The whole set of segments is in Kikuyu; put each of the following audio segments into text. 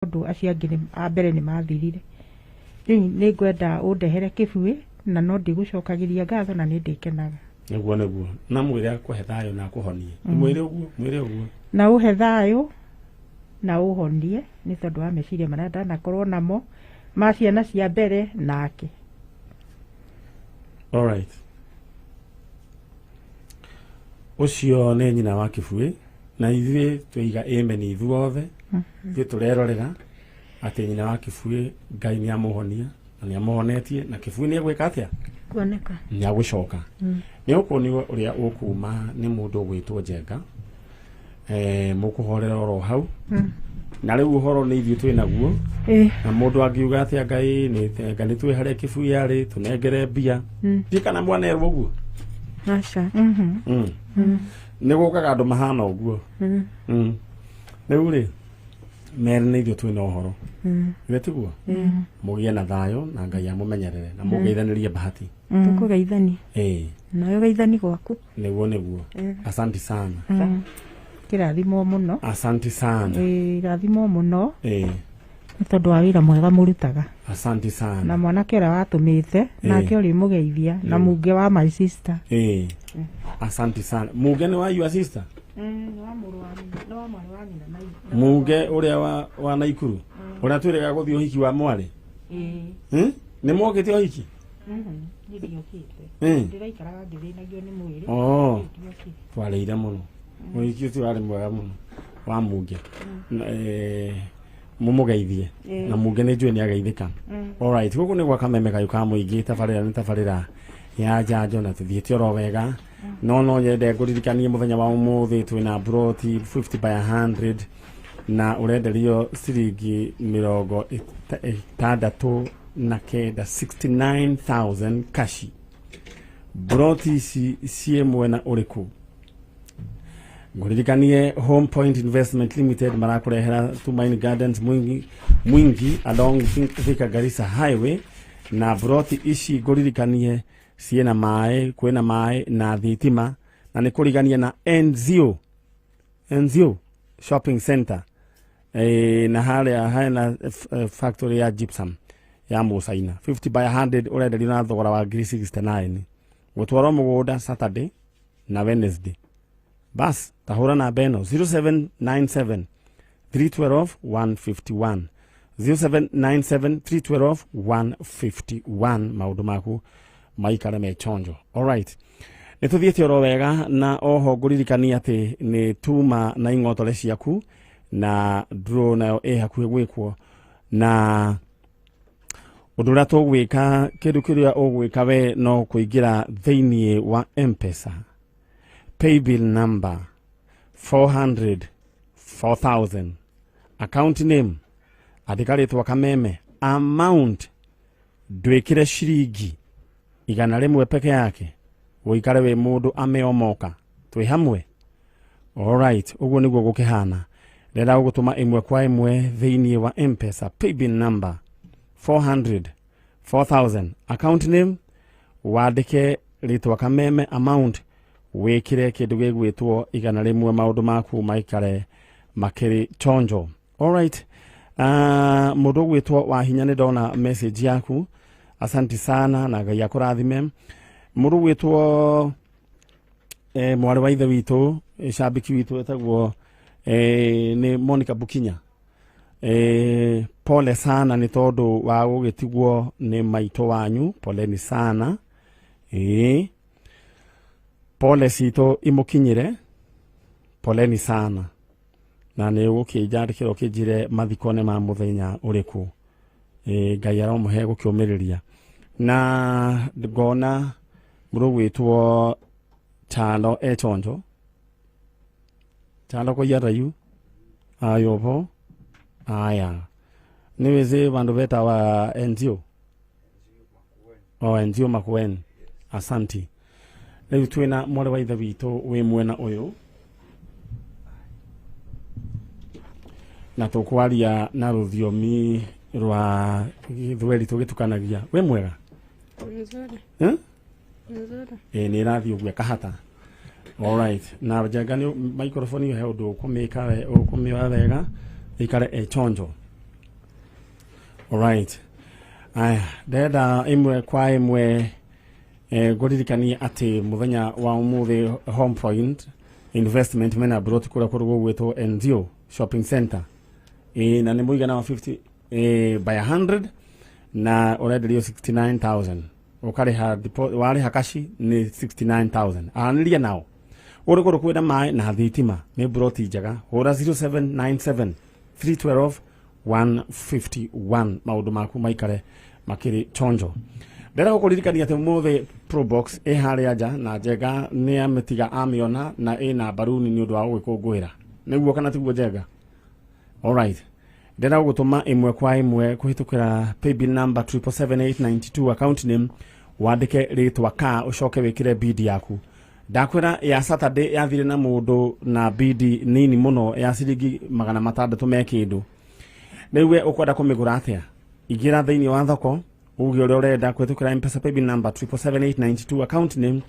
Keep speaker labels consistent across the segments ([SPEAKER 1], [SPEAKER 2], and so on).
[SPEAKER 1] Tondũ acio angĩ a mbere nĩ mathirire. Rĩu nĩ ngwenda ũndehere kĩbuĩ na no ndĩgũcokagĩria ngatho na nĩ ndĩkenaga.
[SPEAKER 2] Nĩguo nĩguo. Na mwĩre akũhe thayũ na akũhonie. Mwĩre ũguo, mwĩre ũguo.
[SPEAKER 1] Na ũhe thayũ na ũhonie nĩ tondũ wa meciria marĩa ndanakorwo namo ma ciana cia mbere nake.
[SPEAKER 2] Alright. Ũcio nĩ nyina wa kĩbuĩ na ithuĩ twĩiga amen ithuothe ithuĩ tũrerorera atĩ nyina wa kĩbuĩ Ngai nĩ amũhonia na nĩ amũhonetie na kĩbuĩ nĩ egwĩka atĩa?
[SPEAKER 3] Kuoneka.
[SPEAKER 2] Nĩ agũcoka. Nĩ ũkuonio ũrĩa ũkuma nĩ mũndũ ũgwĩtwo Njenga. Eh, mũkũhorera oro hau na rĩu ũhoro nĩ ithuĩ twĩ naguo na mũndũ angiuga atĩa Ngai nĩ Ngai nĩ twĩ harĩa kĩbuĩ arĩ tũnengere mbia ndiĩ kana mwanerwo ũguo.
[SPEAKER 3] Aca.
[SPEAKER 2] Nĩ gũkaga andũ mahana ũguo. Rĩu rĩ mere nĩ ithuĩ twĩ na ũhoro ithe tiguo mũgĩe na thayũ na Ngai amũmenyerere na mũgeithanĩrie bahati.
[SPEAKER 3] Tũkũgeithania.
[SPEAKER 2] Ĩĩ.
[SPEAKER 3] Nawe ũgeithani gwaku.
[SPEAKER 2] Nĩguo nĩguo. Asanti sana.
[SPEAKER 1] Kĩrathimwo mũno.
[SPEAKER 2] Asanti sana.
[SPEAKER 1] Ĩĩ, rathimwo mũno
[SPEAKER 2] Ĩĩ.
[SPEAKER 1] nĩ tondũ wa wĩra mwega mũrutaga.
[SPEAKER 2] Asanti sana.
[SPEAKER 1] Na mwanake ũrĩa watũmĩte nake ũrĩmũgeithia na mũnge wa my sister.
[SPEAKER 2] Ĩĩ. Asanti sana. Muge nĩ wa your sister?
[SPEAKER 1] Nĩ wa mũrũ wa nyina, nĩ wa mwarĩ wa nyina na ithe.
[SPEAKER 2] Muge ũrĩa wa Naikuru ũrĩa twĩrĩga gũthiĩ ũhiki wa mwarĩ?
[SPEAKER 1] Ĩĩ.
[SPEAKER 2] Nĩ mokĩte ũhiki?
[SPEAKER 1] Niĩ ndiokĩte. Ndĩraikaraga ngĩthĩnagio nĩ mwĩrĩ.
[SPEAKER 2] Oh.
[SPEAKER 1] Ndiokĩte.
[SPEAKER 2] Twarĩire mũno. Ũhiki ũcio warĩ mwega mũno wa Muge. Mũmũgeithie na Muge nĩ njũĩ nĩ ageithĩka. Alright, gũkũ nĩ gwa Kameme kayũ ka mũingĩ, tabarĩra nĩ tabarĩra ya njanjo na tũthiĩte oro wega. No nyende ngũririkanie mũthenya wa ũmũthĩ twĩna mburoti 50 by 100 na ũrenderio ciringi mĩrongo ĩtandatũ na kenda, 69,000 kashi. Mburoti ici ciĩ mwena ũrĩkũ? Ngũririkanie Home Point Investment Limited marakũrehera Tumaini Gardens Mwingi, Mwingi along Thika Garissa Highway na mburoti ici ngũririkanie ciĩna maĩ, kwĩna maĩ na thitima na nĩ kũrigania na Enzio, Enzio Shopping Center. Na harĩa hena factory ya gypsum ya Mũcaina 50 by 100 ũrenderio na thogora wa ngiri 69 gũtwarwo mũgũnda Saturday na Wednesday. Bas tahũra namba ĩno 0797 312 151, 0797 312 151, maũndũ maku maikare me chonjo. Alright, nĩ tũthiĩte oro wega na oho ngũririkania atĩ nĩ tuma na ing'otore ciaku na draw nayo ĩ hakuhĩ gwĩkwo na ũndũ ũrĩa tũgwĩka kĩndũ kĩrĩa ũgwĩka we no kũingĩra thĩinĩ wa M-Pesa paybill number 400 4000 account name andĩka rĩtwa Kameme amount ndwĩkĩre ciringi 100 peke yake ũikare wĩ mũndũ ameomoka twĩ hamwe. Alright, ũguo nĩguo gũkĩhana. Rera ũgũtũma ĩmwe kwa ĩmwe thĩinĩ wa M-Pesa paybill number 400 4000 account name wandĩke rĩtwa Kameme amount wĩkĩre kĩndũ gĩgwĩtwo 100 maũndũ maku maikare makĩrĩ chonjo. Alright, mũndũ ũgwĩtwo Wahinya nĩ ndona message yaku, asanti sana na Ngai akũrathime. Mũndũ ũgwĩtwo mwarĩ wa ithe witũ, cambiki witũ etagwo nĩ Monica Bukinya. Pole sana nĩ tondũ wa gũgĩtigwo nĩ maitũ wanyu, poleni sana. Pole citũ imũkinyĩre, poleni sana. Na nĩ ũgũkĩnjandĩkĩra ũkĩnjĩre mathiko nĩ ma mũthenya ũrĩkũ. Ngai aromũhe gũkĩũmĩrĩria. Na ngona mũndũ ũgwĩtwo Chalo e chonjo. Chalo kwa rayu. Ayobo. Aya. Niweze bandu beta wa NGO. O NGO Makueni. Asanti. Rĩu twĩna mwarĩ wa ithe witũ wĩ mwena ũyũ na tũkwaria na rũthiomi rwa gĩthweri tũgĩtukanagia. Wĩ mwega?
[SPEAKER 4] Nzuri.
[SPEAKER 2] Eh?
[SPEAKER 4] Nzuri.
[SPEAKER 2] Ĩĩ nĩ ĩrathiĩ ũguo ĩkahata. Alright. Na Njenga nĩ microphone ĩyo he ũndũ ũkũmĩka ũkũmĩoya wega ĩikare ĩ chonjo. Alright. Aya, ndenda ĩmwe kwa ĩmwe ngũririkanie atĩ mũthenya wa ũmũthĩ Home Point Investment mena broti kũrĩa kũndũ gũgwĩtwo Enzio Shopping Center, na nĩ mũigana wa 50 by 100 na ũrenderio 69,000, ũkarĩha warĩha kashi nĩ 69,000. Aranĩria nao ũrĩ kũndũ kwĩna maĩ na thitima, nĩ broti njega. Hũra 0797 312 151, maũndũ maku maikare makĩrĩ chonjo. Ndĩrenda gũkũririkania atĩ ũmũthĩ Probox ĩ harĩa nja na Njenga nĩ amĩtiga amĩona na ĩna mbaruni nĩ ũndũ wa gũgĩkũngũĩra. Nĩguo kana tiguo, Njenga? Alright, ndĩrenda gũgũtũma ĩmwe kwa ĩmwe kũhĩtũkĩra paybill number 777892, account name wandĩke rĩtwa ka ũcoke wĩkĩre bid yaku. Ndakwĩra ya Saturday yathire na mũndũ na bid nini mũno ya ciringi 600 me kĩndũ. Rĩu we ũkwenda kũmĩgũra atĩa? Ingĩra thĩinĩ wa thoko uge ũrĩa ũrenda kũhĩtũkĩra Mpesa paybill number 777892, account name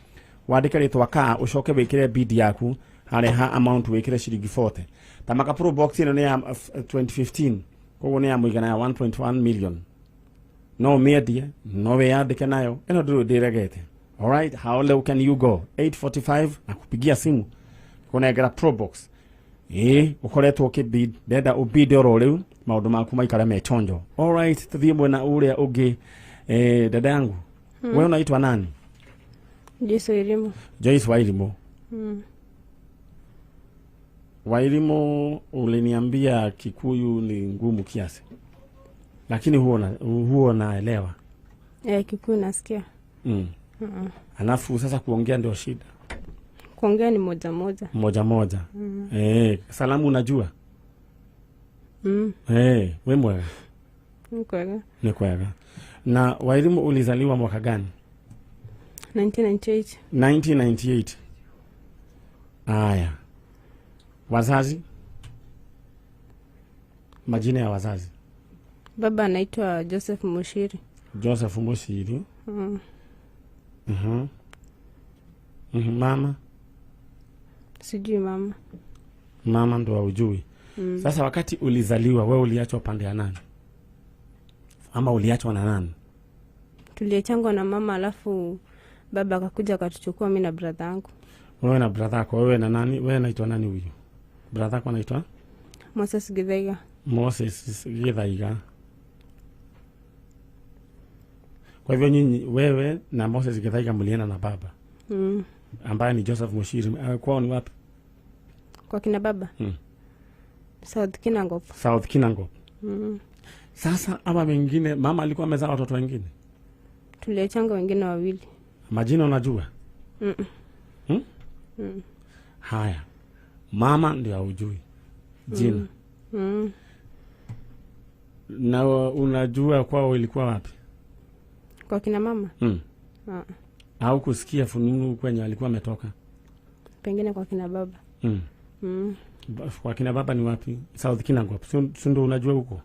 [SPEAKER 2] wandĩke rĩtwa ka ũcoke wĩkĩre bid yaku harĩa ha amount wĩkĩre ciringi 40. Tamaka Pro Box ĩno nĩ ya 2015, koguo nĩ ya mũigana ya 1.1 million. No ũmĩendie, no wĩyandĩke nayo, ĩno ndĩrĩ ndĩregete. Alright, how low can you go? 845 nakupigia simu kũnengera Probox. Ĩĩ, ũkoretwo ũkĩbid, ndenda ũbid oro rĩu, maũndũ maku maikare me chonjo. Alright, tũthiĩ mwena ũrĩa ũngĩ. Dada yangu, wewe unaitwa nani?
[SPEAKER 4] Jesu elimu.
[SPEAKER 2] Joyce Wairimu. Wairimu, uliniambia Kikuyu ni ngumu kiasi, lakini huo naelewa.
[SPEAKER 4] Eh, Kikuyu nasikia.
[SPEAKER 2] Alafu sasa kuongea ndio shida.
[SPEAKER 4] Kuongea ni moja moja.
[SPEAKER 2] Moja moja. Salamu unajua?
[SPEAKER 4] Mm.
[SPEAKER 2] We mwega?
[SPEAKER 4] Ni kwega.
[SPEAKER 2] Ni kwega. Na Wairimu, ulizaliwa mwaka gani?
[SPEAKER 4] 1998.
[SPEAKER 2] 1998. Aya, wazazi, majina ya wazazi?
[SPEAKER 4] Baba anaitwa Joseph Mushiri.
[SPEAKER 2] Joseph Mushiri. Mama?
[SPEAKER 4] Sijui mama.
[SPEAKER 2] Mama ndo haujui. Sasa wakati ulizaliwa wewe uliachwa pande ya nani, ama uliachwa na nani?
[SPEAKER 4] Tuliachangwa na mama, alafu baba akakuja akatuchukua mi na brother yangu.
[SPEAKER 2] Wewe na brother yako. Wewe na nani? Wewe naitwa nani? Huyu brother yako anaitwa?
[SPEAKER 4] Moses Githaiga.
[SPEAKER 2] Moses Githaiga. Kwa hivyo nyinyi, wewe na Moses Githaiga, mlienda na baba ambaye ni Joseph Mushiri. Kwao ni wapi?
[SPEAKER 4] Kwa kina baba? South Kinangop.
[SPEAKER 2] South Kinangop. Sasa ama wengine, mama alikuwa amezaa watoto wengine?
[SPEAKER 4] Tuliachanga wengine wawili.
[SPEAKER 2] Majina unajua?
[SPEAKER 4] Mm.
[SPEAKER 2] Hmm?
[SPEAKER 4] Mm.
[SPEAKER 2] Haya, mama ndio haujui jina. Na unajua kwao ilikuwa wapi?
[SPEAKER 4] Kwa kina mama? Ah.
[SPEAKER 2] Au kusikia fununu kwenye alikuwa ametoka?
[SPEAKER 4] Pengine kwa kina baba.
[SPEAKER 2] Kwa kina baba ni wapi? South Kinangop, si ndio unajua huko?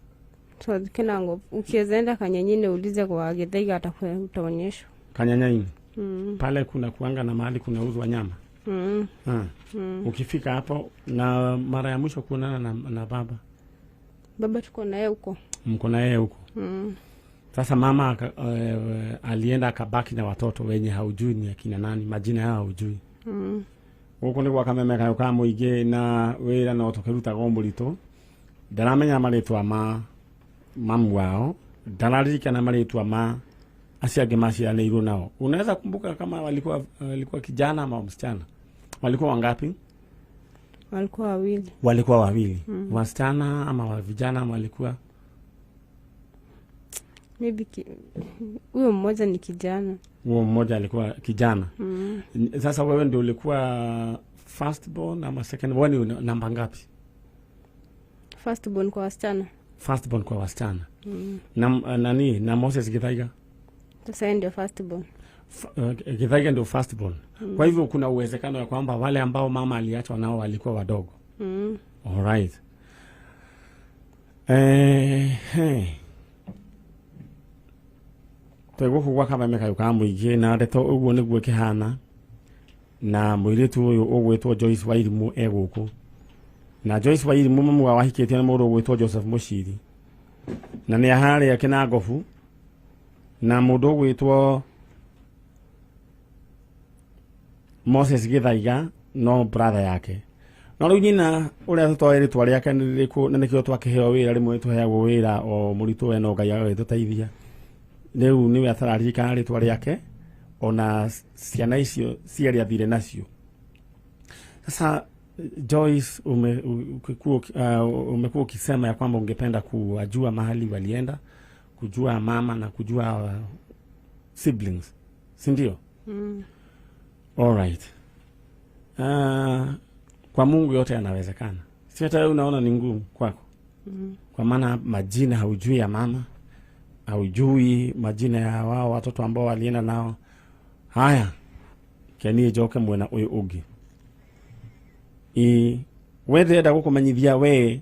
[SPEAKER 4] South Kinangop. Ukiweza enda Kanyenyine uulize kwa Githaiga atakuwa utaonyeshwa.
[SPEAKER 2] Kanyanyaini. Pale kuna kuanga na mahali kunauzwa nyama. Ah. Ukifika hapo. Na mara ya mwisho kuonana na baba?
[SPEAKER 4] Baba tuko naye huko.
[SPEAKER 2] Mko na yeye huko?
[SPEAKER 4] Mm.
[SPEAKER 2] Sasa mama alienda akabaki na watoto wenye haujui ni akina nani, majina yao haujui. Gũkũ nĩ gwa kameme kayũ ka mũingĩ na wĩra no tũkĩrutaga o mũritũ. Ndaramenya marĩtwa ma mamu wao, ndararirikana marĩtwa ma acio angĩ maciaranĩirwo nao. Unaweza kumbuka kama walikuwa kijana ama msichana? Walikuwa wangapi?
[SPEAKER 4] Walikuwa wawili.
[SPEAKER 2] Walikuwa wawili. Wasichana ama wa vijana ama walikuwa?
[SPEAKER 4] Maybe huyo mmoja ni kijana.
[SPEAKER 2] Huo mmoja alikuwa kijana. Sasa wewe ndio ulikuwa first born ama second born? Ni namba ngapi?
[SPEAKER 4] First born kwa wasichana.
[SPEAKER 2] First born kwa wasichana. Na nani, na Moses Githaiga?
[SPEAKER 4] Sasa yeye ndio first born.
[SPEAKER 2] Githaiga ndio first born. Kwa hivyo kuna uwezekano ya kwamba wale ambao mama aliachwa nao walikuwa wadogo. Alright. Hey. Twĩ gũkũ gwa kameme kayũ ka mũingĩ na ndeto ũguo nĩguo ĩkĩhana, na mũirĩtu ũyũ ũgwĩtwo Joyce Wairimu e gũkũ. Na Joyce Wairimu mamu wao ahikĩtio nĩ mũndũ ũgwĩtwo Joseph Mushiri. Na nĩ harĩa Kĩnangobu na mũndũ ũgwĩtwo Moses Gĩthaiga no brother yake. No rĩu nyina ũrĩa tũtoĩ rĩtwa rĩake nĩ rĩrĩkũ na nĩkĩo twakĩheo wĩra, rĩmwe tũheagwo wĩra o mũritũ we no Ngai agagĩtũteithia. Rĩu nĩwe atararirikana rĩtwa rĩake ona ciana icio cierĩ athire nacio. Sasa Joyce, umekuwa ukisema ya kwamba ungependa kuwajua mahali walienda, kujua mama na kujua siblings, si ndio?
[SPEAKER 4] Mm.
[SPEAKER 2] All right. Kwa Mungu yote yanawezekana. Si hata wewe unaona ni ngumu kwako?
[SPEAKER 4] Mm.
[SPEAKER 2] Kwa maana majina haujui ya mama, haujui majina ya wao watoto ambao walienda nao. Haya, kenie joke mwena uyu ugi. I we ndĩrenda gũkũmenyithia we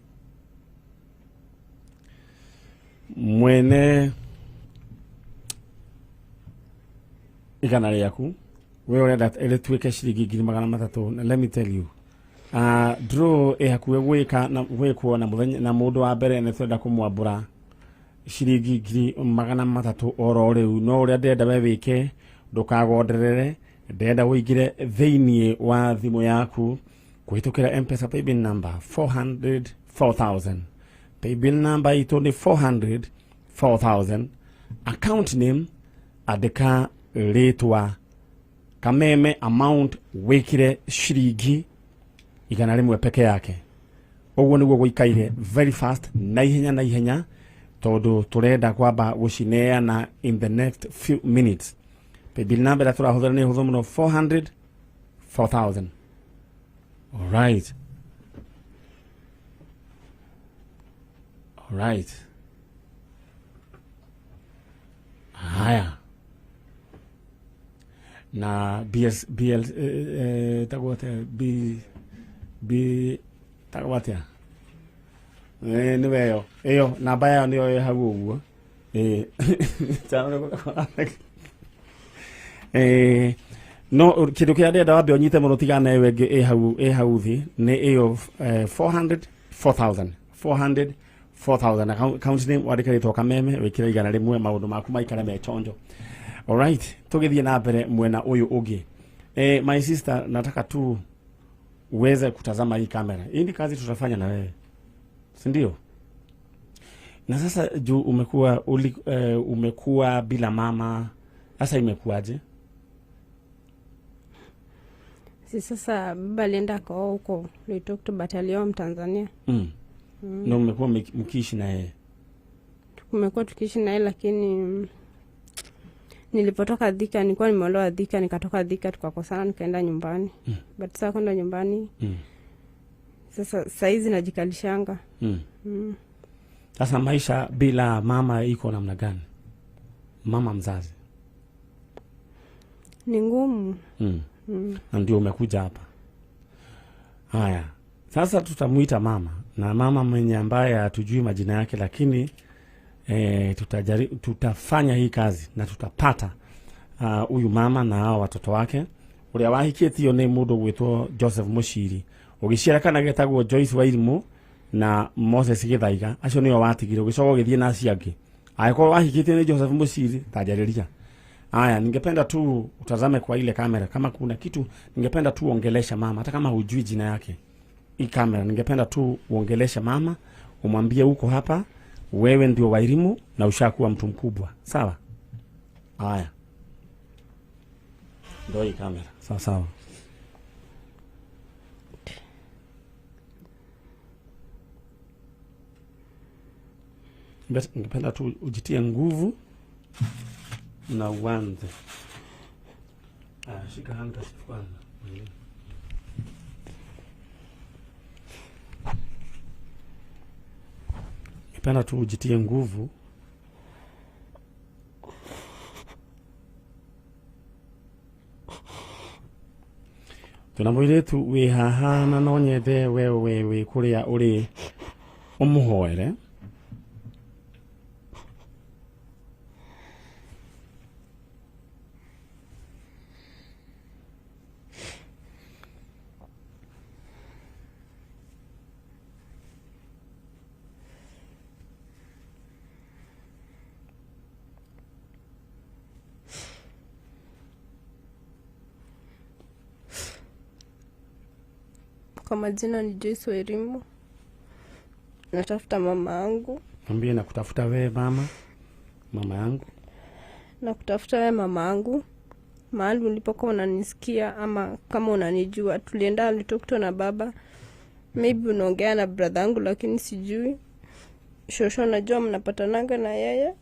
[SPEAKER 2] mwene igana rĩaku, we ũrenda rĩtuĩke ciringi 300,000. Na let me tell you, draw ĩ hakuhĩ gwĩka na gwĩkwo na mũthenya na mũndũ wa mbere nĩ tũrenda kũmwambũra ciringi 300,000 oro rĩu. No ũrĩa ndĩrenda we wĩke, ndũkagonderere, ndĩrenda ũingĩre thĩiniĩ wa thimũ yaku kũhĩtũkĩra M-Pesa paybill number 400 4000. Paybill number itũ nĩ 400 4000. Account name andĩka rĩtwa Kameme, amount wĩkĩre ciringi 100 peke yake. Ũguo nĩguo gũikaire very fast, na ihenya na ihenya, tondũ tũrenda kwamba gũcineana in the next few minutes. Paybill number ĩrĩa tũrahũthĩra nĩ hũthũ mũno, 400 4000. All right. All right. Haya. Na BS BL tagwo atĩa? B B tagwo atĩa? Nĩ weyo. Ĩyo namba yayo nĩyo ĩ hau ũguo. No kĩndũ kĩrĩa ndĩrenda wambe ũnyite mũno tigana ĩyo ĩngĩ ĩ hau thĩ nĩ ĩyo 400 4000. 400 4000. Account name wandĩke rĩtwa Kameme, wĩkĩre 100, maũndũ maku maikare me chonjo. All right, tũgĩthiĩ na mbere mwena ũyũ ũngĩ. My sister, nataka tu uweze kutazama hii kamera. Hii ni kazi tutafanya na wewe, si ndio? Na sasa juu umekuwa bila mama, sasa imekuwaje?
[SPEAKER 4] Si sasa baba alienda akaoa huko Loitoktok, but alioa Mtanzania.
[SPEAKER 2] Na umekuwa mkiishi na yeye?
[SPEAKER 4] Tumekuwa tukiishi na yeye, lakini nilipotoka Thika, nilikuwa nimeolewa Thika, nikatoka Thika tukakosana, nikaenda nyumbani. But sasa kwenda nyumbani, sasa saizi najikalishanga.
[SPEAKER 2] Sasa maisha bila mama iko namna gani? Mama mzazi.
[SPEAKER 4] Ni ngumu.
[SPEAKER 2] Na ndio umekuja hapa. Haya. Sasa tutamuita mama, na mama mwenye ambaye hatujui majina yake, lakini tutafanya hii kazi na tutapata huyu mama na hao watoto wake. Ũrĩa wahikĩtio nĩ mũndũ gwĩtwo Joseph Mushiri, ũgĩciara kana getagwo Joyce Wairimu na Moses Gĩthaiga, acio nĩo watigire, ũgĩcoka ũgĩthiĩ na acio angĩ. Angĩkorwo wahikĩtio nĩ Joseph Mushiri, tanjarĩria. Haya, ningependa tu utazame kwa ile kamera kama kuna kitu ningependa tu uongelesha mama, hata kama hujui jina yake. Hii kamera ningependa tu uongelesha mama, umwambie uko hapa, wewe ndio Wairimu na ushakuwa mtu mkubwa. Sawa? Haya. Ndio hii kamera. Sawa sawa. Ningependa tu ujitie nguvu na uanze. Shika handkerchief kwanza. Ningependa tu ujitie nguvu. Tuna mũirĩtu wĩ haha na no nyende we wĩ kũrĩa ũrĩ ũmũhoere.
[SPEAKER 4] Kwa majina ni Joyce Wairimu. Natafuta mama yangu.
[SPEAKER 2] Mwambie na kutafuta wewe mama, mama yangu.
[SPEAKER 4] Na kutafuta wewe mama yangu. Mahali ulipokuwa unanisikia ama kama unanijua. Tulienda Loitoktok na baba. Maybe unaongea na brother yangu lakini sijui. Shosho najua mnapatananga na yeye.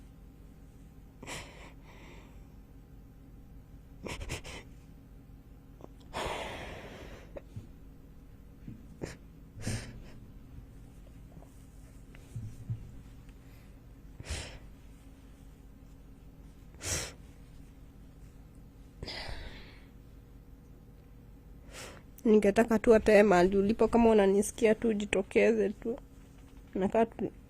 [SPEAKER 4] Ningetaka tu hata wewe mahali ulipo kama unanisikia tu jitokeze tu.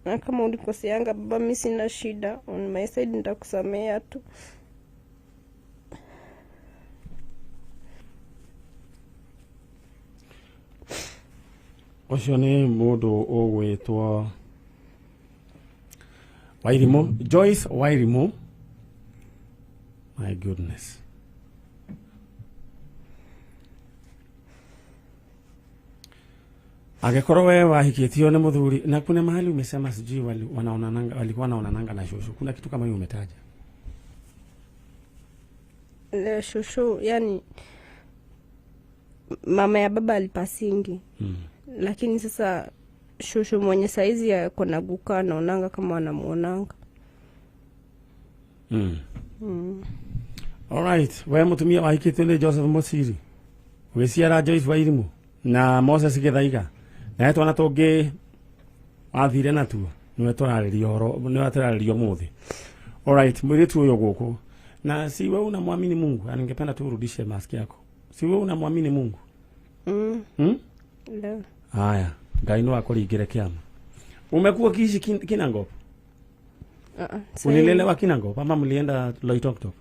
[SPEAKER 4] Na kama ulikoseanga baba, mimi sina shida. On my side nitakusamea tu.
[SPEAKER 2] Ucio ni mundu ugwitwo Wairimu, Joyce Wairimu. My goodness. Angĩkorwo wewe wahikĩtio nĩ mũthuri na kuna mahali umesema sijui wanaonananga, walikuwa wanaonananga na shosho, kuna kitu kama hiyo umetaja?
[SPEAKER 4] Le shosho, yani mama ya baba alipasingi. Lakini sasa shosho mwenye saizi ako na guka anaonanga kama anamuonanga.
[SPEAKER 2] All right, wewe mũtumia wahikĩtio nĩ Joseph Musiri, ũgĩciara Joyce Wairimu na Moses Githaiga, na twana tũngĩ wathire natuo, nĩwe tũrarĩria ũhoro, nĩwe tũrarĩria ũmũthĩ. All right, mũirĩtu ũyũ gũkũ, na si wewe unamwamini Mungu? Na ningependa tu urudishe mask yako. Si wewe unamwamini Mungu?
[SPEAKER 4] Ndio.
[SPEAKER 2] Haya, Ngai no akũringĩre kĩama. Umekuwa ukiishi Kinangop? Ulilelewa Kinangop ama mlienda Loitoktok?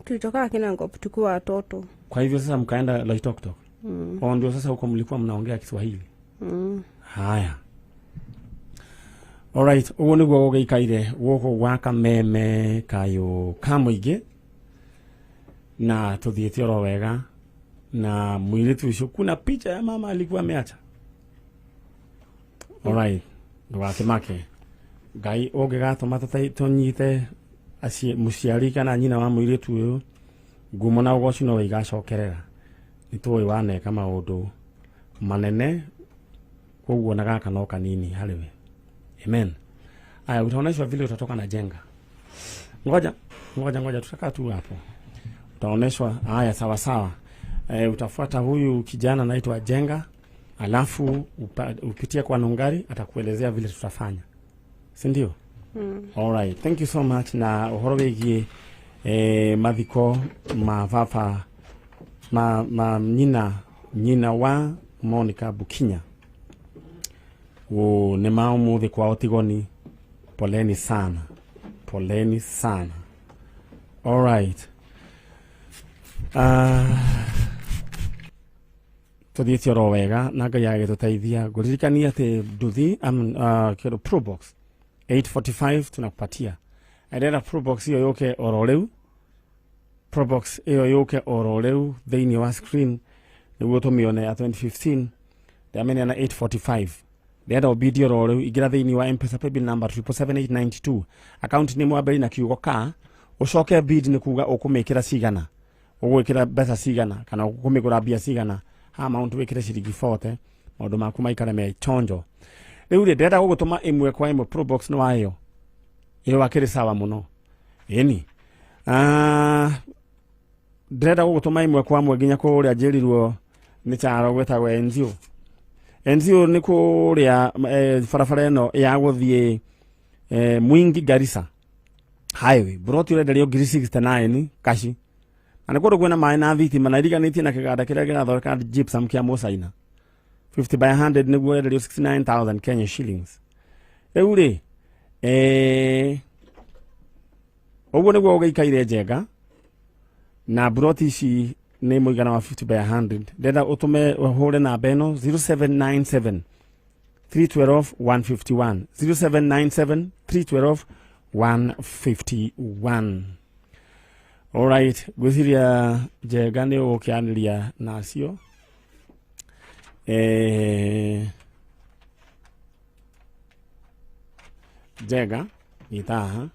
[SPEAKER 4] Tulitoka Kinangop tukiwa watoto.
[SPEAKER 2] Kwa hivyo sasa mkaenda Loitoktok? Kwa ndio sasa huko mlikuwa mnaongea Kiswahili. Haya. All right, uguo niguo gũgĩikaire gũkũ gwa Kameme kayũ ka mũingĩ, na tũthiĩte oro wega na mũirĩtu ũcio. Kuna picha ya mama alikuwa ameacha. All right, ndũgakĩmake. Ngai ũngĩgatũma tũnyite mũciari kana nyina wa mũirĩtu ũyũ, ngumo na ũgoci no igacokerera. Nĩ tũĩ waneka maũndũ manene, koguo na gaka no kanini harĩ we. Amen. Aya, utaoneshwa vile utatoka na jenga. Ngoja, ngoja, ngoja, tutakaa tu hapo. Utaoneshwa. Haya, sawa sawa. Utafuata huyu kijana anaitwa Jenga, alafu upitie kwa Nungari, atakuelezea vile tutafanya. Si ndio? All right. Thank you so much. Na uhoro wĩgiĩ mathiko ma baba ma nyina wa Monica Bukinya. Wo nĩ ma ũmũthĩ kwao Tigoni. Poleni sana. Poleni sana. All right. Tuthiĩte oro wega na Ngai agĩtũteithia. Ngũririkania atĩ nduthi kĩndũ Probox 845 tunakupatia. Ndĩrenda Probox ĩyo yũke oro rĩu. Probox ĩyo yũke oro rĩu thĩinĩ wa screen nĩguo tũmĩone ya 2015. Ndĩramĩneana 845. Ndĩrenda ũbidi oro rĩu ingĩra thĩinĩ wa M-Pesa paybill number 777892. Account nĩ mwambĩrĩria na kiugo ka, ũcoke bid nĩ kuga ũkũmĩkĩra cigana, ũgwĩkĩra mbeca cigana kana ũkũmĩgũra mbia cigana. Ha amount wĩkĩre ciringi 40, maũndũ maku maikare me chonjo. Rĩu rĩ, ndĩrenda gũgũtũma ĩmwe kwa ĩmwe Probox nĩ wayo. Ĩyo akĩrĩ sawa mũno. Ĩni. Ndĩrenda gũgũtũma ĩmwe kwa ĩmwe nginya kũrĩa njĩrirwo nĩ Charo gwĩtagwo Enzio. Enzio nĩ kũrĩa barabara ĩno ya gũthiĩ Mwingi Garissa Highway. Broti ũrenderio ngiri 69 kaci. Na nĩ kũndũ kwĩna maĩ na thitima na iriganĩtie na kĩganda kĩrĩa kĩrathondeka gypsum kĩa Mũcaina. 50 by 100 nĩguo ũrenderio 69,000 Kenya shillings. Rĩu rĩ, ũguo nĩguo ũgĩikaire Njenga na broti ici nĩ mũigana wa 50 by 100. Ndĩrenda ũtũme ũhũre namba ĩno 0797 312 151. 0797 312 151. All right, ngwĩciria Njenga nĩ ũgũkĩanĩria nacio. Njega itaha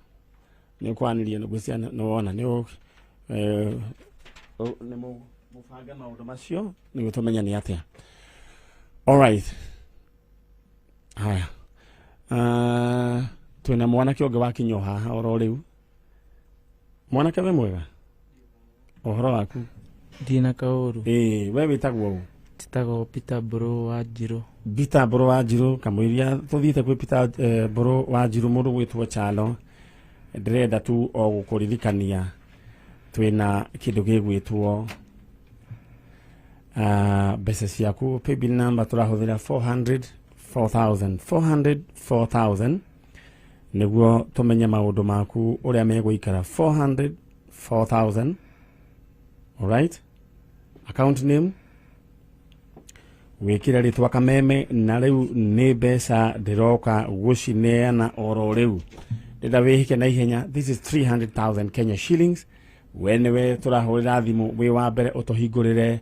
[SPEAKER 2] nä kwanä ngwĩciria nĩ wona nĩ nĩ mũbange maũndũ macio nĩguo tũmenye nĩ atĩa. Alright, haya, twĩna mwanake ũngĩ wakinywo haha oro rĩu. Mwanake, we mwega, ũhoro waku?
[SPEAKER 5] Ndina kaũru.
[SPEAKER 2] Ĩĩ, we wĩtagwo ũ?
[SPEAKER 5] Njĩtagwo Peter Mbũrũ wa Njirũ.
[SPEAKER 2] Peter Mbũrũ wa Njirũ. Kamũiria tũthiĩte kwĩ Peter Mbũrũ wa Njirũ, mũndũ gwĩtwo Chalo, ndĩrenda tu o gũkũririkania twĩna kĩndũ gĩgwĩtwo mbeca ciaku. Paybill number tũrahũthĩra 400 4000, 400 4000, nĩguo tũmenye maũndũ maku ũrĩa megũikara. 400 4000. Alright, account name wĩkĩre rĩtwa Kameme, na rĩu nĩ mbeca ndĩroka gũcineana oro rĩu. Ndĩrenda wĩhĩke na ihenya. This is 300,000 Kenya shillings. We nĩwe tũrahũrĩra thimũ wĩ wa mbere ũtũhingũrĩre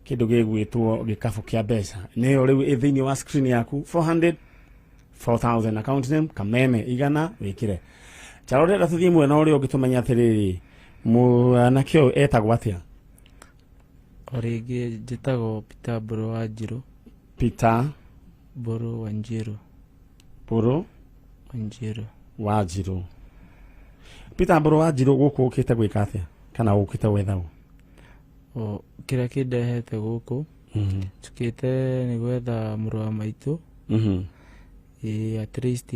[SPEAKER 2] kĩndũ gĩgwĩtwo gĩkabũ kĩa mbeca, nĩyo rĩu ĩ thĩinĩ wa screen yaku. 400 4000, account name Kameme, igana wĩkĩre. Charo, ndĩrenda tũthiĩ mwena ũrĩa ũngĩ tũmenye atĩrĩrĩ, mwanake ũyũ etagwo atĩa?
[SPEAKER 5] O rĩngĩ njĩtagwo Peter Mbũrũ wa Njirũ.
[SPEAKER 2] Peter
[SPEAKER 5] Mbũrũ wa Njirũ.
[SPEAKER 2] Mbũrũ
[SPEAKER 5] wa Njirũ.
[SPEAKER 2] Wa Njirũ. Peter Mbũrũ wa Njirũ, gũkũ ũkĩte gwĩka atĩa, kana ũkĩte gwetha ũ?
[SPEAKER 5] O kĩrĩa kĩndehete gũkũ, njũkĩte nĩ gwetha mũrũ wa maitũ. Ĩĩ, at least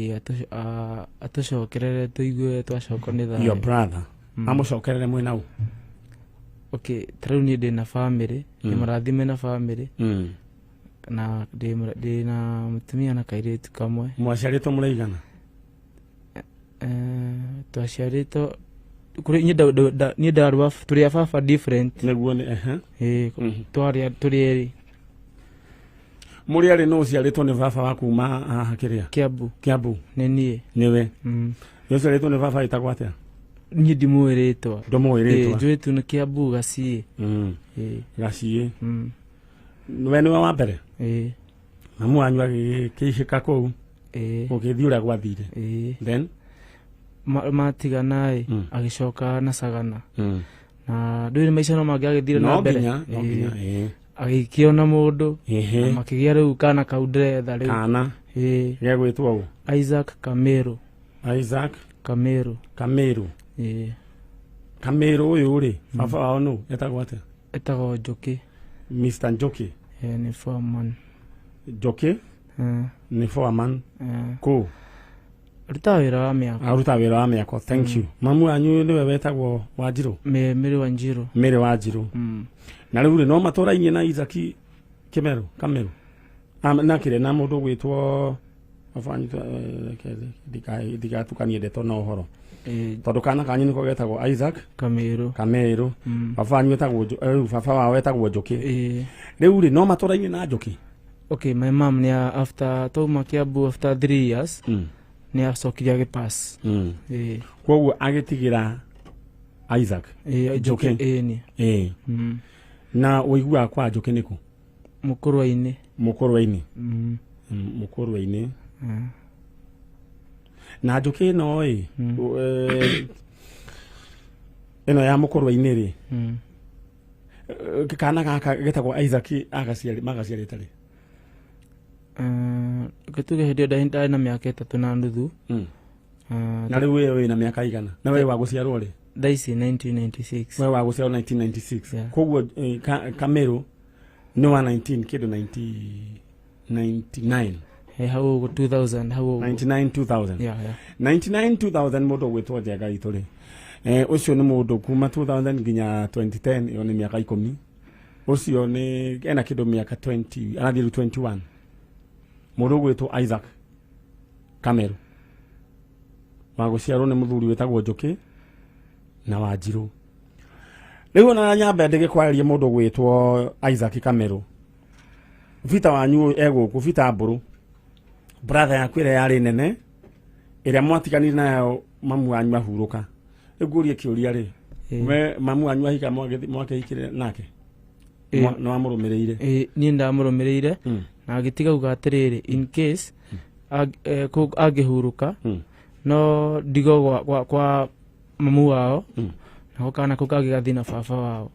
[SPEAKER 5] atũcokerere tũigue twacokwo nĩ
[SPEAKER 2] Your
[SPEAKER 5] thayũ.
[SPEAKER 2] brother amũcokerere mwĩna ũ?
[SPEAKER 5] Okay, ta rĩu niĩ ndĩna bamĩrĩ, ndĩ mũrathime na bamĩrĩ, na ndĩ na mũtumia na kairĩtu kamwe.
[SPEAKER 2] Mwaciarĩtwo mũraigana?
[SPEAKER 5] Twaciarĩtwo kũrĩ niĩ niĩ ndarĩ wa tũrĩ a baba different.
[SPEAKER 2] Nĩguo nĩ ehe.
[SPEAKER 5] Ĩĩ, twarĩ tũrĩ erĩ.
[SPEAKER 2] Mũrĩ arĩ no ũciarĩtwo nĩ baba wa kuma haha kĩrĩa?
[SPEAKER 5] Kiambu.
[SPEAKER 2] Kiambu.
[SPEAKER 5] Nĩ niĩ.
[SPEAKER 2] Nĩwe?
[SPEAKER 5] Mm.
[SPEAKER 2] Nĩ ũciarĩtwo nĩ baba ĩtagwo atĩa?
[SPEAKER 5] Niĩ ndimũĩ rĩtwa.
[SPEAKER 2] Ndũmũĩ rĩtwa?
[SPEAKER 5] Njũĩ tu nĩ Kiambu Gaciĩ. Ĩĩ.
[SPEAKER 2] Gaciĩ.
[SPEAKER 5] Mm.
[SPEAKER 2] We nĩwe wa mbere?
[SPEAKER 5] Ĩĩ.
[SPEAKER 2] Mamu wanyu agĩkĩihĩka kũu?
[SPEAKER 5] Ĩĩ.
[SPEAKER 2] Ũgĩthiĩ ũrĩa gwathire?
[SPEAKER 5] Ĩĩ.
[SPEAKER 2] Then
[SPEAKER 5] Matigana ĩ, agĩcoka na Sagana, na ndũĩ nĩ maica no mangĩ agĩthire na
[SPEAKER 2] no
[SPEAKER 5] mbere.
[SPEAKER 2] nginya no nginya ĩĩ.
[SPEAKER 5] Agĩkĩona mũndũ
[SPEAKER 2] Ĩhĩ.
[SPEAKER 5] na makĩgĩa rĩu kana kau ndĩretha rĩu.
[SPEAKER 2] Kana
[SPEAKER 5] Ĩĩ.
[SPEAKER 2] gegwĩtwo ũ?
[SPEAKER 5] Isaac Kamero.
[SPEAKER 2] Isaac
[SPEAKER 5] Kamero.
[SPEAKER 2] Kamĩrũ.
[SPEAKER 5] Ĩĩ.
[SPEAKER 2] Kamĩrũ ũyũ rĩ, baba wao nũ etagwo atĩa?
[SPEAKER 5] Etagwo Njũkĩ.
[SPEAKER 2] Mr Njoki?
[SPEAKER 5] Ĩĩ, nĩ foreman.
[SPEAKER 2] Njoki?
[SPEAKER 5] Ĩĩ.
[SPEAKER 2] Nĩ foreman?
[SPEAKER 5] Ĩĩ.
[SPEAKER 2] Kũ?
[SPEAKER 5] Arutaga wĩra wa mĩako.
[SPEAKER 2] Aruta wĩra wa mĩako. Thank you. Mamu wanyu nĩwe wetagwo Wanjirũ?
[SPEAKER 5] Mĩrĩ wa Njirũ.
[SPEAKER 2] Mĩrĩ wa Njirũ. Na rĩu rĩ, no matũrainie na Isaac Kĩmeru Kamĩrũ? Ah, na kĩrĩa na mũndũ ũgwĩtwo baba wanyu, ndigatukanie ndeto na ũhoro.
[SPEAKER 5] Ĩĩ.
[SPEAKER 2] Tondũ kana kanyu nĩko getagwo Isaac
[SPEAKER 5] Kamĩrũ.
[SPEAKER 2] Kamĩrũ. Baba wanyu etagwo rĩu baba wao etagwo Njũkĩ.
[SPEAKER 5] Ĩĩ.
[SPEAKER 2] Rĩu rĩ, no matũrainie na Njũkĩ?
[SPEAKER 5] Okay, my mom nĩ after twauma Kiambu, after 3 years nĩ acokire agĩpass. Ĩĩ.
[SPEAKER 2] Koguo agĩtigĩra Isaac?
[SPEAKER 5] Ĩĩ, Njũkĩ.
[SPEAKER 2] Njũkĩ.
[SPEAKER 5] Ĩĩ, nĩ.
[SPEAKER 2] Ĩĩ. Na ũiguaga kwa Njũkĩ nĩkũ?
[SPEAKER 5] Mũkũrwa-inĩ.
[SPEAKER 2] Mũkũrwa-inĩ?
[SPEAKER 5] Mm.
[SPEAKER 2] Mũkũrwa-inĩ. Na Njũkĩ ĩno ĩ, ĩno ya mũkũrwa-inĩ rĩ, kana gaka getagwo Isaac agaciarĩ magaciarĩte rĩ?
[SPEAKER 5] Reke tuge hĩndĩ ĩyo ndarĩ na mĩaka 3.5.
[SPEAKER 2] Na rĩu we wĩna mĩaka igana? Na we wa gũciarwo rĩ?
[SPEAKER 5] Thaa ici 1996.
[SPEAKER 2] We wa gũciarwo 1996?
[SPEAKER 5] Yeah.
[SPEAKER 2] Koguo Kamĩrũ nĩ wa 19 kĩndũ 90 99?
[SPEAKER 5] Hau ũguo 2000 hau ũguo.
[SPEAKER 2] 99 2000?
[SPEAKER 5] Yeah.
[SPEAKER 2] 99 2000. Mũndũ ũgwĩtwo Njenga itũ rĩ, ũcio nĩ mũndũ kuma 2000 nginya 2010, ĩyo nĩ mĩaka 10. Ũcio nĩ ena kĩndũ mĩaka 20, arathiĩ rĩu 21, mũndũ ũgwĩtwo Isaac Kameru wa gũciarwo nĩ mũthuri wĩtagwo Njũkĩ na Wanjirũ. Rĩu ona nyambe ndĩgĩkwarĩrie mũndũ ũgwĩtwo Isaac Kameru, Vita wanyu egũkũ, Vita Mbũrũ, brother yaku ĩrĩa yarĩ nene, ĩrĩa mwatiganire nayo mamu wanyu ahurũka. Rĩu ngũrie kĩũria rĩ,
[SPEAKER 5] Ĩĩ.
[SPEAKER 2] we mamu wanyu ahika mwakĩhikire nake? Nĩ wamũrũmĩrĩire?
[SPEAKER 5] Ĩĩ, niĩ ndamũrũmĩrĩire na agĩtiga kuga atĩrĩrĩ, in case angĩhurũka no ndigo kwa mamu wao nako kana kau kangĩgathiĩ na baba wao.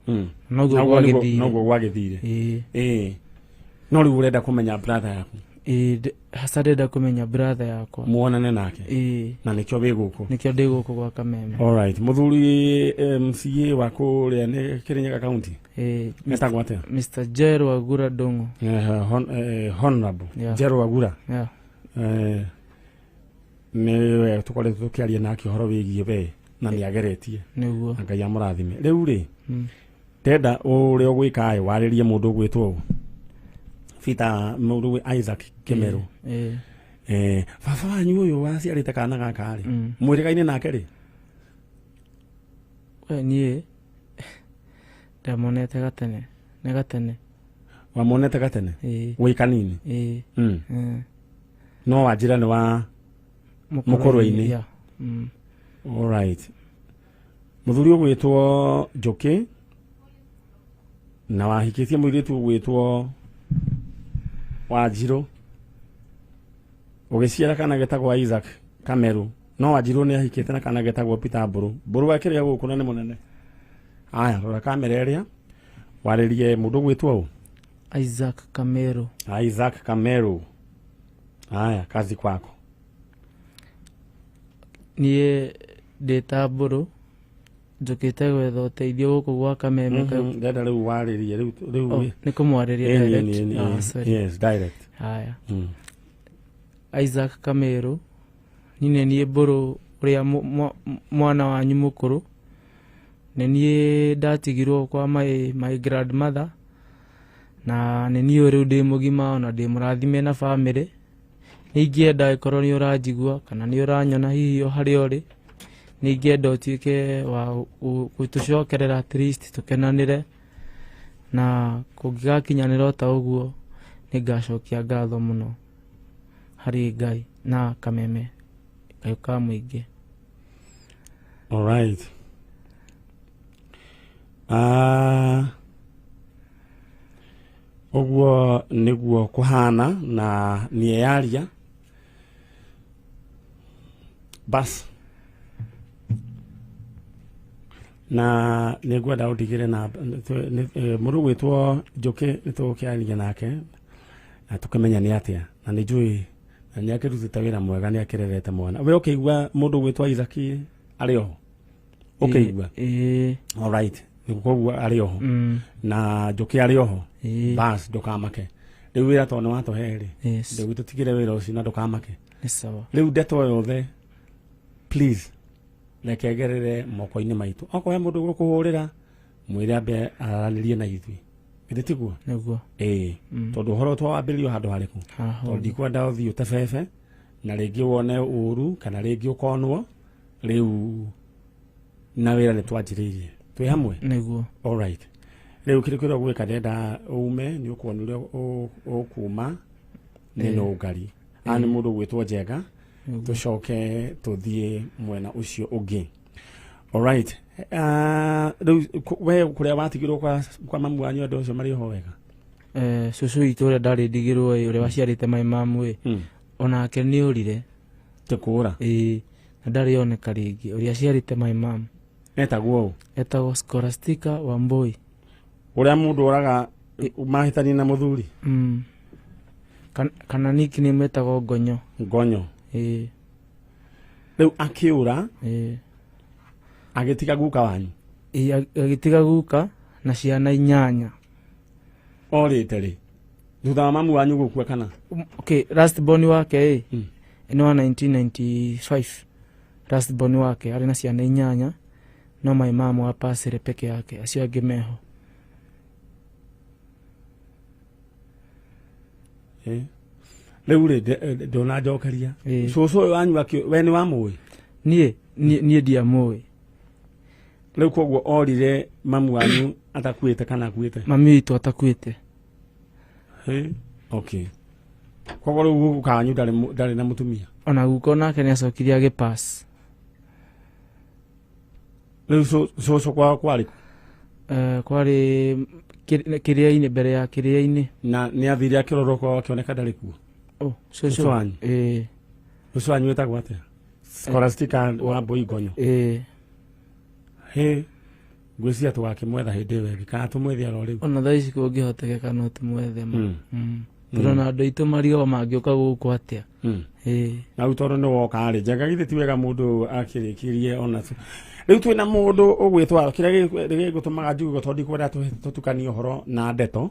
[SPEAKER 5] Noguo gwagĩthire.
[SPEAKER 2] Noguo gwagĩthire.
[SPEAKER 5] Ĩĩ.
[SPEAKER 2] Ĩĩ, no rĩu ũrenda kũmenya brother yaku?
[SPEAKER 5] Ĩĩ, hasa ndĩrenda kũmenya brother yakwa.
[SPEAKER 2] Muonane nake?
[SPEAKER 5] Ĩĩ.
[SPEAKER 2] Na nĩkĩo wĩ gũkũ?
[SPEAKER 5] Nĩkĩo ndĩ gũkũ gwa Kameme.
[SPEAKER 2] Alright, mũthuri MCA wa kũrĩa nĩ Kirinyaga County?
[SPEAKER 5] Ĩĩ.
[SPEAKER 2] Etagwo atĩa?
[SPEAKER 5] Mr. Jerry Wagura Ndung'u.
[SPEAKER 2] Honorable
[SPEAKER 5] Yeah.
[SPEAKER 2] Jerry Wagura.
[SPEAKER 5] Yeah.
[SPEAKER 2] Nĩwe tũkoretwo tũkĩaria nake ũhoro wĩgiĩ we na nĩ ageretie.
[SPEAKER 5] Nĩguo.
[SPEAKER 2] Na Ngai amũrathime. Rĩu rĩ, ndenda ũrĩa ũgwĩka ĩ, warĩrie mũndũ ũgwĩtwo Peter, mũndũ gwĩ Isaac Kĩmeru.
[SPEAKER 5] Ĩĩ.
[SPEAKER 2] Baba wanyu ũyũ waciarĩte kana gaka rĩ, mwĩrĩgaine nake rĩ?
[SPEAKER 5] We niĩ ndamonete gatene, nĩ gatene.
[SPEAKER 2] Wamonete gatene?
[SPEAKER 5] Ĩĩ.
[SPEAKER 2] Wĩ kanini?
[SPEAKER 5] Ĩĩ.
[SPEAKER 2] No wanjĩra nĩ wa Mũkũrwe-inĩ.
[SPEAKER 5] Yeah.
[SPEAKER 2] Alright. Mũthuri ũgwĩtwo Njũkĩ na wahikĩtie mũirĩtu ũgwĩtwo Wanjirũ, ũgĩciara kana getagwo Isaac Kameru, no Wanjirũ nĩ ahikĩte na kana getagwo Peter Mbũrũ. Mbũrũ akĩrĩa gũkũ na nĩ mũnene. Aya, rora kamera ĩrĩa warĩrie mũndũ ũgwĩtwo ũ?
[SPEAKER 5] Isaac Kameru.
[SPEAKER 2] Isaac Kameru. Aya, kazi kwako.
[SPEAKER 5] Niĩ ndĩ ta Mbũrũ, njũkĩte gwetha ũteithio gũkũ gwa Kameme.
[SPEAKER 2] Ndenda rĩu warĩrie rĩu.
[SPEAKER 5] Oh, nĩ kũmwarĩria direct. Ah, sorry.
[SPEAKER 2] Yes, direct.
[SPEAKER 5] Haya. Isaac Kameru, niĩ nĩ niĩ Mbũrũ ũrĩa mwana wanyu mũkũrũ. Nĩ niĩ ndatigirwo kwa my grandmother, na nĩ niĩ rĩu ndĩ mũgima ona ndĩ mũrathime na bamĩrĩ. Nĩ ingĩenda ĩkorwo nĩ ũranjigua kana nĩ ũranyona hihi o harĩa ũrĩ, nĩ ingĩenda ũtuĩke wa gũtũcokerera at least tũkenanĩre, na kũngĩgakinyanĩra o ta ũguo nĩ ngacokia ngatho mũno harĩ Ngai na Kameme kayũ ka mũingĩ.
[SPEAKER 2] Alright. Ũguo nĩguo kũhana na nĩeyaria. Bas. Na nĩngwenda ũndigĩre na mũndũ ũgwĩtwo Njũkĩ nĩ tũgũkĩaria nake na tũkĩmenya nĩ atĩa, na nĩ njũĩ na nĩ akĩrutĩte wĩra mwega, nĩ akĩrerete mwana. We ũkĩigua mũndũ ũgwĩtwo Isaac arĩ oho? Ũkĩigua?
[SPEAKER 5] Ĩĩ.
[SPEAKER 2] Alright. Koguo arĩ oho. Na Njũkĩ arĩ oho. Bas, ndũkamake. Rĩu wĩra tondũ nĩ watũhe rĩ.
[SPEAKER 5] Yes.
[SPEAKER 2] Rĩu tũtigĩre wĩra ũcio na ndũkamake.
[SPEAKER 5] Nĩ sawa.
[SPEAKER 2] Rĩu ndeto yothe please reke ngerere moko-inĩ maitũ. Okorwo he mũndũ ũgũkũhũrĩra mwĩre ambe aranĩrie na ithuĩ. Githĩ tiguo?
[SPEAKER 5] Nĩguo.
[SPEAKER 2] Ĩĩ. Tondũ ũhoro twawambĩrĩrio handũ harĩkũ?
[SPEAKER 5] Haha.
[SPEAKER 2] Tondũ ndikwenda ũthiĩ ũtebebe na rĩngĩ wone ũru kana rĩngĩ ũkonwo rĩu na wĩra nĩ twanjĩrĩirie. Twĩ hamwe?
[SPEAKER 5] Nĩguo.
[SPEAKER 2] Alright. Rĩu kĩrĩa kĩrĩa ũgwĩka ndĩrenda ume nĩ ũkuona ũrĩa ũkuma nĩ nũngari. Aya nĩ mũndũ ũgwĩtwo Njenga. Tũcoke tũthiĩ mwena ũcio ũngĩ. Alright. Rĩu we kũrĩa watigirwo kwa mamu wanyu andũ acio marĩ ho wega?
[SPEAKER 5] Cũcũ witũ ũrĩa ndarĩ ndigirwo ĩ, ũrĩa waciarĩte my mamu ĩ, onake nĩ orire.
[SPEAKER 2] Te kũra?
[SPEAKER 5] Ĩĩ, na ndarĩ oneka rĩngĩ, ũrĩa aciarĩte my mom.
[SPEAKER 2] Etagwo ũ?
[SPEAKER 5] Etagwo Scholastica Wambui.
[SPEAKER 2] Ũrĩa mũndũ oraga mahĩtania na mũthuri?
[SPEAKER 5] Kana nickname etagwo Ngonyo.
[SPEAKER 2] Ngonyo.
[SPEAKER 5] Ĩĩ.
[SPEAKER 2] Rĩu akĩũra?
[SPEAKER 5] Ĩĩ.
[SPEAKER 2] Agĩtiga guka wanyu?
[SPEAKER 5] Ĩĩ, agĩtiga guka na ciana 8.
[SPEAKER 2] Orĩte rĩ? Thutha wa mamu wanyu gũkua kana?
[SPEAKER 5] Okay, last born wake ĩ, nĩ wa 1995. Last born wake arĩ na ciana 8, no my mom apacire peke yake, acio angĩ meho.
[SPEAKER 2] Rĩu rĩ, ndũnanjokeria. Cũcũ ũyũ wanyu we nĩ wamũĩ?
[SPEAKER 5] Niĩ, niĩ ndiamũĩ.
[SPEAKER 2] Rĩu koguo orire mamu wanyu atakuĩte kana akuĩte?
[SPEAKER 5] Mami witũ atakuĩte.
[SPEAKER 2] Okay. Koguo rĩu guka wanyu ndarĩ na mũtumia?
[SPEAKER 5] Ona guka onake nĩ acokire agĩpass.
[SPEAKER 2] Rĩu cũcũ kwao kwarĩ kũ?
[SPEAKER 5] Kwarĩ Kĩrĩa-inĩ, mbere ya kĩrĩa-inĩ.
[SPEAKER 2] Na nĩ athire akĩrorwo kwao akĩoneka ndarĩ kuo?
[SPEAKER 5] Oh,
[SPEAKER 2] Cũcũ
[SPEAKER 5] cũcũ
[SPEAKER 2] wanyu?
[SPEAKER 5] Ĩĩ.
[SPEAKER 2] Cũcũ wanyu wĩtagwo atĩa? Scholastica wa Mbũi Ngonyo?
[SPEAKER 5] Ĩĩ.
[SPEAKER 2] Hĩ, ngwĩciria tũgakĩmwetha hĩndĩ ĩyo ĩngĩ, kana tũmwethe oro rĩu?
[SPEAKER 5] Ona thaa ici kũngĩhotekeka no tũmwethe ma.
[SPEAKER 2] Mm.
[SPEAKER 5] Tũrona andũ aitũ marigagwo mangĩũka gũkũ atĩa. Ĩĩ.
[SPEAKER 2] Na rĩu tondũ nĩ woka rĩ, Njenga, githĩ ti wega mũndũ akĩrĩkĩrie ona tu rĩu twĩna mũndũ ũgwĩtwa kĩrĩa gĩgũtũmaga njuge tondũ ndikwenda tũtukanie ũhoro na ndeto,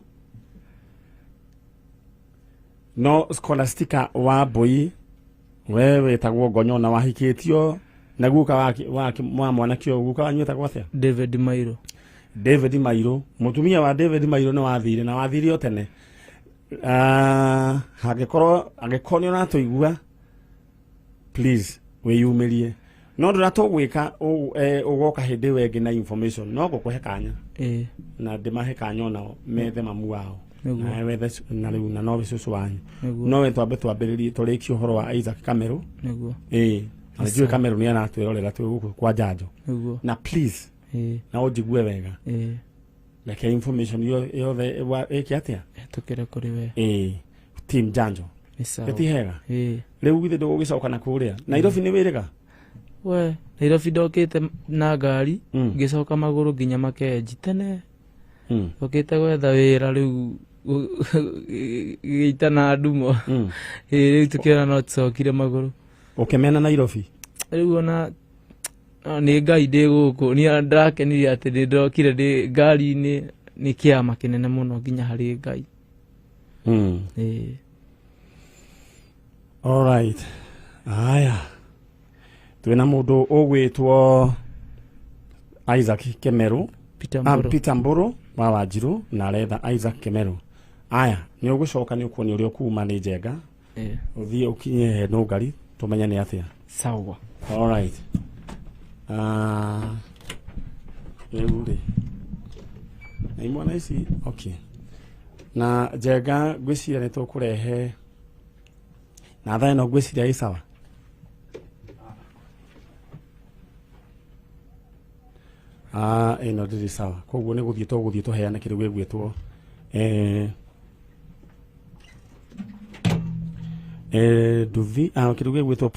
[SPEAKER 2] no Scholastica wa Mbũi, we wĩtagwo Ngonyo na wahikĩtio na guka wa mwanake ũyũ. Guka wanyu wĩtagwo atĩa?
[SPEAKER 5] David Mairo.
[SPEAKER 2] David Mairo. Mũtumia wa David Mairo nĩ wathire, na wathire o tene. Angĩkorwo nĩ ũratũigua, please wĩyumĩrie, no ndũrĩa tũgwĩka ũgoka hĩndĩ ĩyo ĩngĩ na information, no ngũkũhe kanya na ndĩmahe kanya onao methe mamu wao.
[SPEAKER 5] Nĩguo.
[SPEAKER 2] Nawe wethe na rĩu na nowe cũcũ wanyu.
[SPEAKER 5] Nĩguo.
[SPEAKER 2] Nowe twambe twambĩrĩrie tũrĩkie ũhoro wa Isaac Kameru.
[SPEAKER 5] Nĩguo.
[SPEAKER 2] Ĩĩ, na njũĩ Kameru nĩ aratwĩrorera twĩ gũkũ kwa Njanjo. Na please, na ũnjigue wega, reke information yothe ĩke atĩa?
[SPEAKER 5] Tũkĩre kũrĩ we.
[SPEAKER 2] Ĩĩ, team Njanjo.
[SPEAKER 5] Nĩ sawa.
[SPEAKER 2] Ĩti hega.
[SPEAKER 5] Ĩĩ.
[SPEAKER 2] Rĩu githĩ ndũgũgĩcoka na kũrĩa Nairobi nĩ wĩrĩga?
[SPEAKER 5] We, Nairobi ndokĩte na ngari, ngĩcoka magũrũ nginya Makenji tene. Ndokĩte gwetha wĩra, rĩu gĩitana ndumo. Ĩĩ, rĩu tũkĩona no tũcokire magũrũ.
[SPEAKER 2] Ũkĩmena Nairobi?
[SPEAKER 5] Rĩu ona nĩ Ngai ndĩ gũkũ, niĩ ndĩrakenirie atĩ nĩ ndokire ndĩ ngari-inĩ, nĩ kĩama kĩnene mũno nginya harĩ Ngai. Ĩĩ.
[SPEAKER 2] Alright. Aya, twĩna mũndũ ũgwĩtwo Isaac Kemeru.
[SPEAKER 5] Peter
[SPEAKER 2] Ah,
[SPEAKER 5] Mburu.
[SPEAKER 2] Peter Mburu wa Wanjiru, na aretha Isaac Kemeru. Aya, nĩ ũgũcoka, nĩ ũkuonia ũrĩa ũkuma nĩ Njenga. Ũthiĩ ũkinye nũngari tũmenye nĩ atĩa.
[SPEAKER 5] Sawa.
[SPEAKER 2] Alright. Ah, rĩu rĩ, na imwana ici, okay, na Njenga ngwĩciria nĩ tũkũrehe na thaa ĩno, ngwĩciria ĩ sawa. Ah, ĩno ndĩrĩ sawa, koguo nĩ gũthiĩ tũgũthiĩ tũheane kĩndũ gĩgwĩtwo nduthi, kĩndũ gĩgwĩtwo,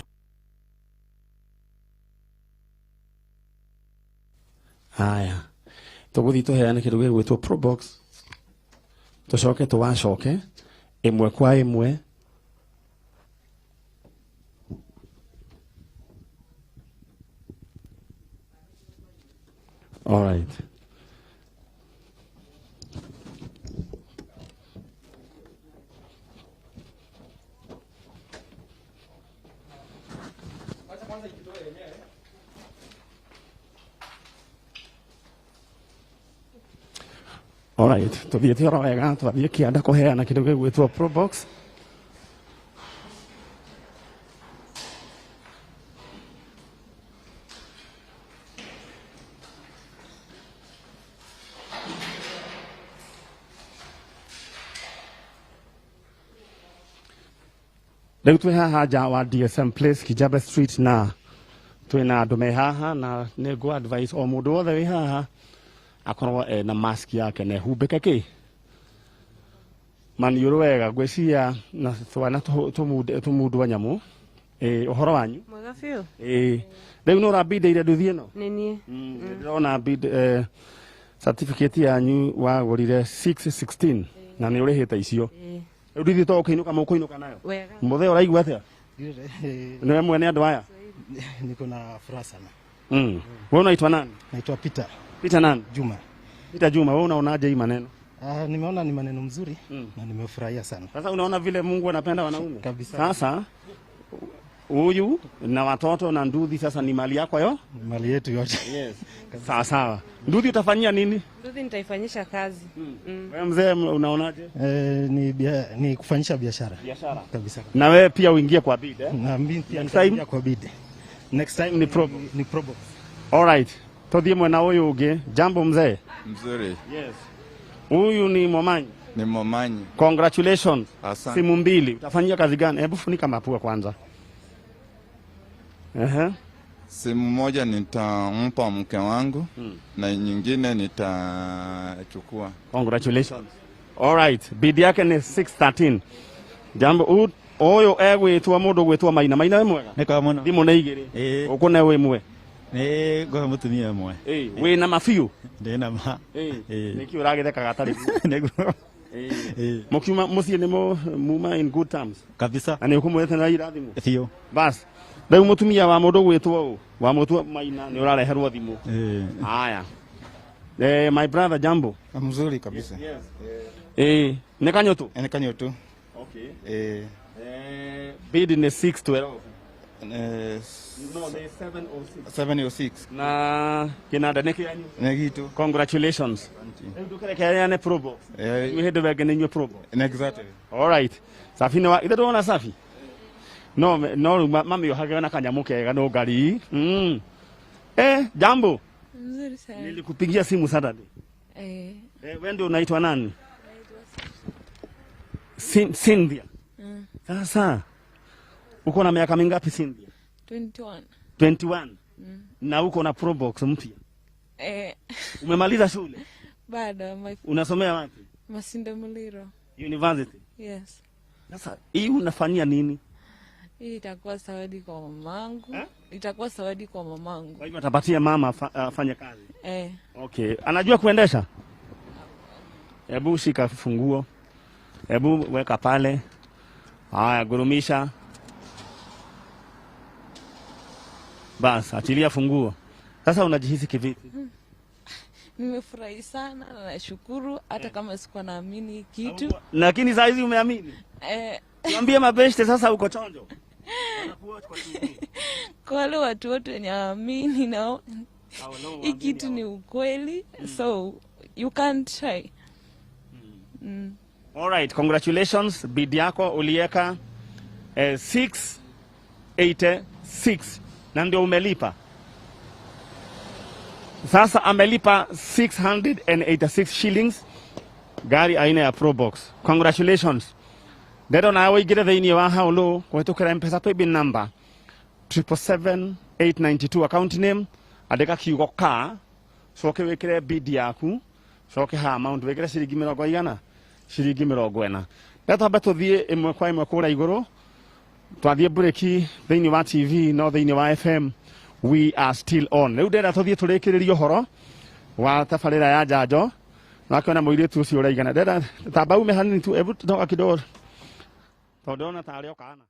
[SPEAKER 2] aya, tũgũthiĩ tũheane kĩndũ gĩgwĩtwo Probox, tũcoke tũwacoke ĩmwe kwa ĩmwe. Alright. Alright, tuthiĩte oro wega, twathiĩ kĩanda kũheana kĩndũ gĩgwĩtwo Probox. Rĩu twĩ haha nja wa DSM Place, Kijabe Street, na twĩna andũ me haha, na nĩ ngũ advice o mũndũ wothe wĩ haha akorwo ena mask yake na ehumbĩke kĩ maniũrũ wega, ngwĩciria na twana tũmundwa nyamũ. Ũhoro wanyu?
[SPEAKER 4] Mwega biũ.
[SPEAKER 2] Rĩu nĩ ũrambindĩire nduthi ĩno?
[SPEAKER 4] Nĩ niĩ.
[SPEAKER 2] Ndĩrona bid certificate yanyu wagũrire 616 na nĩ ũrĩhĩte icio. Rĩu nduthi to ũkĩinũka mũkũinũka nayo?
[SPEAKER 4] Wega.
[SPEAKER 2] Mũthee, ũraigua atĩa? Nĩwe mwene andũ aya?
[SPEAKER 6] Niko na furaha sana.
[SPEAKER 2] Wewe unaitwa nani?
[SPEAKER 6] Naitwa Peter.
[SPEAKER 2] Peter nani?
[SPEAKER 6] Juma.
[SPEAKER 2] Peter Juma, wewe unaonaje hii maneno?
[SPEAKER 6] Nimeona ni maneno mzuri na nimefurahia sana.
[SPEAKER 2] Sasa unaona vile Mungu anapenda wanaume?
[SPEAKER 6] Kabisa.
[SPEAKER 2] Sasa huyu na watoto na nduthi sasa ni mali yako yo?
[SPEAKER 6] Mali yetu yote.
[SPEAKER 2] Yes. Sawa sawa. Nduthi utafanyia nini?
[SPEAKER 4] Nduthi nitaifanyisha kazi.
[SPEAKER 2] Wewe mzee unaonaje?
[SPEAKER 6] Ni kufanyisha biashara.
[SPEAKER 2] Biashara.
[SPEAKER 6] Kabisa.
[SPEAKER 2] Na wewe pia uingie kwa bid, eh?
[SPEAKER 6] Na mimi pia
[SPEAKER 2] Next time?
[SPEAKER 6] nitaingia kwa bid. Next time
[SPEAKER 2] ni Probox.
[SPEAKER 6] Ni Probox.
[SPEAKER 2] All right. Tuthie mwena uyu ungi. Jambo mzee.
[SPEAKER 7] Mzuri.
[SPEAKER 2] Yes. Huyu ni Momanyi.
[SPEAKER 7] Ni Momanyi.
[SPEAKER 2] Congratulations.
[SPEAKER 7] Asante.
[SPEAKER 2] Simu mbili. Utafanyia kazi gani? Hebu funika mapua kwanza. Ehe.
[SPEAKER 7] Simu moja nitampa mke wangu na nyingine nitachukua.
[SPEAKER 2] Congratulations. All right, bid yake ni 613. Jambo uyu egwitwo mundu gwitwo Maina. Maina wi mwega?
[SPEAKER 8] Nĩ kwa mũno.
[SPEAKER 2] Thimu nĩ igĩrĩ.
[SPEAKER 8] Ĩĩ.
[SPEAKER 2] Ũkũne wĩ mwe.
[SPEAKER 8] Nĩ ngũhe mũtumia ĩmwe.
[SPEAKER 2] Ĩĩ, wĩ na mabiũ.
[SPEAKER 8] Ndĩ na ma.
[SPEAKER 2] Ĩĩ.
[SPEAKER 8] Ĩĩ.
[SPEAKER 2] Nĩkĩ ũragĩthekaga atarĩ?
[SPEAKER 8] Nĩguo. Ĩĩ.
[SPEAKER 2] Mũkiuma mũciĩ nĩ muma in good terms.
[SPEAKER 8] Kabisa.
[SPEAKER 2] Na nĩ ũkũmwĩte na irathimo.
[SPEAKER 8] Biũ.
[SPEAKER 2] Bas. Rĩu mũtumia wa mũndũ gwĩtwo ũ? Wa mũtua Maina nĩ ũrareherwo thimũ.
[SPEAKER 8] Ĩĩ.
[SPEAKER 2] Haya. My brother, jambo.
[SPEAKER 6] Mzuri kabisa.
[SPEAKER 2] Yes. Nĩ Kanyotu?
[SPEAKER 6] Nĩ Kanyotu.
[SPEAKER 2] Okay.
[SPEAKER 6] Eh,
[SPEAKER 2] Bid nĩ 612.
[SPEAKER 6] eh,
[SPEAKER 2] No, nĩ 706.
[SPEAKER 6] 706.
[SPEAKER 2] Na kĩnanda nĩ kĩanyu.
[SPEAKER 6] Nĩ gitu.
[SPEAKER 2] Congratulations. Rĩu ndũkerekereane Probox.
[SPEAKER 6] Eh,
[SPEAKER 2] Inyuĩ hĩndĩ wenge nĩ inyuĩ Probox.
[SPEAKER 6] nĩ exactly.
[SPEAKER 2] All right. Safi nĩ wa ithe ndwona Safi? No no rĩu mamĩohage na kanyamũ kega no ngari. Jambo.
[SPEAKER 9] Mzuri sana.
[SPEAKER 2] Nilikupigia simu Saturday.
[SPEAKER 9] Eh,
[SPEAKER 2] Wewe ndio unaitwa nani? Cynthia. Sasa uko na miaka mingapi Cynthia?
[SPEAKER 9] 21.
[SPEAKER 2] 21. Na uko na Probox mpya. Umemaliza shule?
[SPEAKER 9] Bado
[SPEAKER 2] Unasomea wapi?
[SPEAKER 9] Masinde Muliro.
[SPEAKER 2] University.
[SPEAKER 9] Yes.
[SPEAKER 2] Sasa hii unafanyia nini?
[SPEAKER 9] Hii itakuwa zawadi kwa mamangu. Itakuwa zawadi kwa mamangu.
[SPEAKER 2] Kwa hivyo atapatia mama afanye kazi. Okay. Anajua kuendesha? Hebu shika funguo. Hebu weka pale. Haya, gurumisha. Bas, achilia funguo. Sasa unajihisi kivipi?
[SPEAKER 9] Nimefurahi sana na nashukuru hata kama sikuwa naamini kitu.
[SPEAKER 2] Lakini saa hizi umeamini? Niambie mabeshte sasa uko chonjo.
[SPEAKER 9] Kwa wale watu wote wenye hawaamini nao hii kitu ni ukweli, so you can't try.
[SPEAKER 2] All right, congratulations. Bid yako ulieka 686 na ndio umelipa. Sasa amelipa 686 shillings gari aina ya Probox. Congratulations. Ndero nawe ingire thiini wa haulo kũhĩtũkĩra M-Pesa paybill number 777,892, account name andĩka kiugo ka, coke wĩkĩre bid yaku, coke ha amount wĩkĩre ciringi mĩrongo igana, ciringi 40. Ndetwambe tũthiĩ ĩmwe kwa ĩmwe kũrĩa igũrũ, twathiĩ breki thĩinĩ wa TV no thĩinĩ wa FM we are still on. Rĩu ndĩrenda tũthiĩ tũrĩkĩrĩrie ũhoro wa tabarĩra ya njanjo, nakĩona mũirĩtu ũcio ũraigana. Ndĩrenda tamba ume hanini tu, hebu toka kidogo tondũ ndĩrona tarĩ o kana.